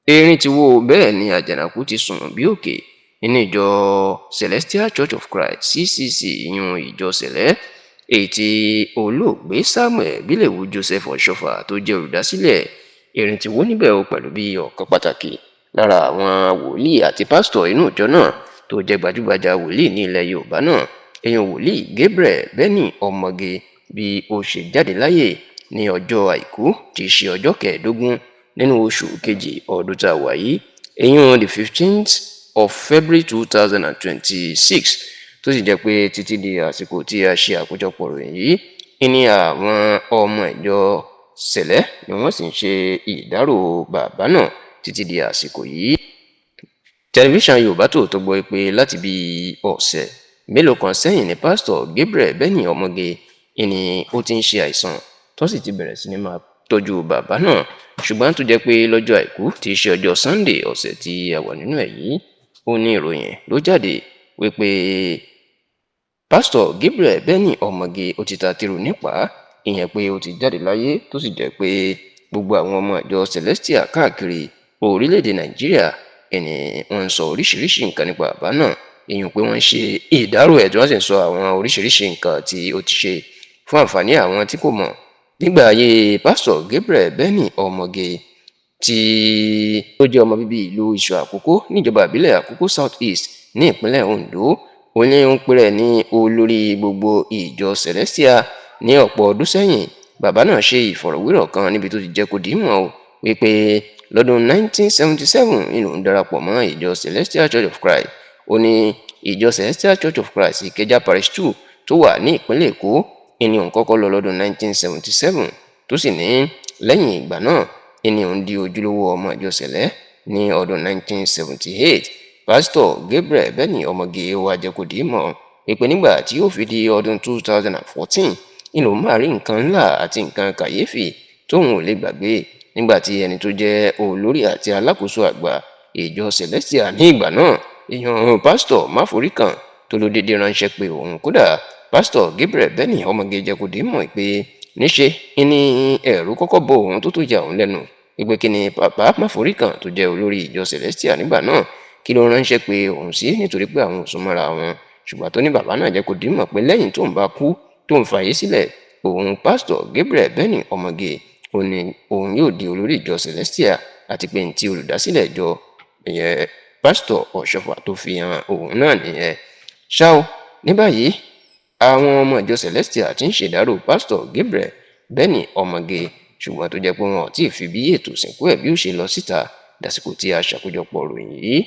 Erin ti wó, bẹ́ẹ̀ ni àjànàkú ti sùn bí òkè nínú ìjọ Celestial Church of Christ, CCC, ìyún ìjọ Sẹ̀lẹ́, èyí tí olóògbé Samuel Bílẹ̀wù Joseph Ọ̀ṣọ́fà tó jẹ́ olùdásílẹ̀. Erin ti wó níbẹ̀ o, pẹ̀lú bí ọ̀kan pàtàkì lára àwọn wòlíì àti pásítọ̀ inú ìjọ náà tó jẹ́ gbajúgbajà wòlíì ní ilẹ̀ Yorùbá náà, èèyàn wòlíì Gabriel Benny Ọmọge, bí ó ṣe jáde láyé ní ọjọ́ Àìkú tí í ṣe ọjọ́ 15 nínú oṣù kejì ọdún tá a wà yìí, èèyàn the 15th of February 2026, tó sì jẹ́ pé títí di àsìkò tí a ṣe àkójọpọ̀ ìròyìn yìí ní àwọn ọmọ ìjọ Sẹ̀lẹ́ ni wọ́n sì ń ṣe ìdárò bàbá náà títí di àsìkò yìí. Tẹlifíṣàn Yorùbá Tòótọ́ gbọ́ pé láti bí ọ̀sẹ̀ mélòó kan sẹ́yìn ní pásítọ̀ Gabriel Benny Ọmọge ni ó ti ń ṣe àìsàn, tó sì ti bẹ̀rẹ̀ sí ní máa tọ́jú bàbá náà, ṣùgbọ́n tó jẹ́ pé lọ́jọ́ Àìkú tí í ṣe ọjọ́ Sunday ọ̀sẹ̀ tí a wà nínú ẹ̀ yìí, ó ní ìròyìn ló jáde wípé pásítọ̀ Gabriel Benny Ọmọge ó ti ta tìrù nípa, ìyẹn pé ó ti jáde láyé, tó sì jẹ́ pé gbogbo àwọn ọmọ ìjọ Celestial káàkiri orílẹ̀-èdè Nàìjíríà ẹni wọ́n ń sọ oríṣiríṣi nǹkan nípa bàbá náà, ìyẹn pé wọ́n ń ṣe ìdárò ẹ̀, tí wọ́n sì ń sọ àwọn oríṣiríṣi nǹkan tí ó ti ṣe. Fún àǹfààní àwọn tí kò mọ̀, nígbà ayé pásítọ̀ Gabriel Benny Ọmọge, tí ó jẹ́ ọmọ bíbí ìlú Ìṣọ̀ Àkókó níjọba ìbílẹ̀ Àkókó South East ní ìpínlẹ̀ Ondo, ó ní ó ń pèrè ní olórí gbogbo ìjọ Celestial ní ọ̀pọ̀ ọdún sẹ́yìn. Bàbá náà ṣe ìfọ̀rọ̀wérọ̀ kan níbi tó ti jẹ́ kó di mọ̀ wípé lọ́dún 1977 ni òun darapọ̀ mọ́ ìjọ Celestial Church of Christ. Ó ní ìjọ Celestial Church of Christ Ìkẹjà Parish 2 tó wà ní ìpínlẹ̀ Èkó ìní òun kọ́kọ́ lọ lọ́dún 1977, tó sì ní lẹ́yìn ìgbà náà ìní òun di ojúlówó ọmọ ìjọ Sẹ̀lẹ́ ní ọdún 1978. Pásítọ̀ Gabriel Benny Ọmọge wá jẹ́ kó di mọ̀ wípé nígbà tí yóò fi di ọdún 2014, ìlú máa rí nǹkan ńlá àti nǹkan kàyéfì tóun ò lè gbàgbé, nígbà tí ẹni tó jẹ́ olórí àti alákòóso àgbà ìjọ Celestial ní ìgbà náà, èèyàn pásítọ̀ Máforíkàn, tó ló déédéé ránṣẹ́ pé òun. Kódà, pásítọ̀ Gabriel Benny Ọmọge jẹ́ kó di mọ̀ pé níṣe ní ẹ̀rù kọ́kọ́ bọ òun, tó tó ya òun lẹ́nu wípé kí ni bàbá Máforíkàn tó jẹ́ olórí ìjọ Celestial nígbà náà, kí ló ránṣẹ́ pé òun sí, nítorí pé àwọn ò sún mọ́ra wọn. Ṣùgbọ́n tó ní bàbá náà jẹ́ kó di mọ̀ pé lẹ́yìn tóun bá kú, tóun fàyè sílẹ̀, òun pásítọ̀ Gabriel Benny Ọmọge, ó ní òun yóò di olórí ìjọ Celestial, àti pé ní tí olùdásílẹ̀ ìjọ ìyẹn pásítọ̀ Ọ̀ṣọ́fà tó fi hàn òun náà nìyẹn. Ṣá o, ní báyìí àwọn ọmọ ìjọ Celestial ti ń ṣèdárò pásítọ̀ Gabriel Benny Ọmọge, ṣùgbọ́n tó jẹ́ pé wọn ò tí ì fi bí ètò ìsìnkú ẹ̀ bí ó ṣe lọ síta dàsìkò tí a ṣàkójọpọ̀ ròyìn yìí.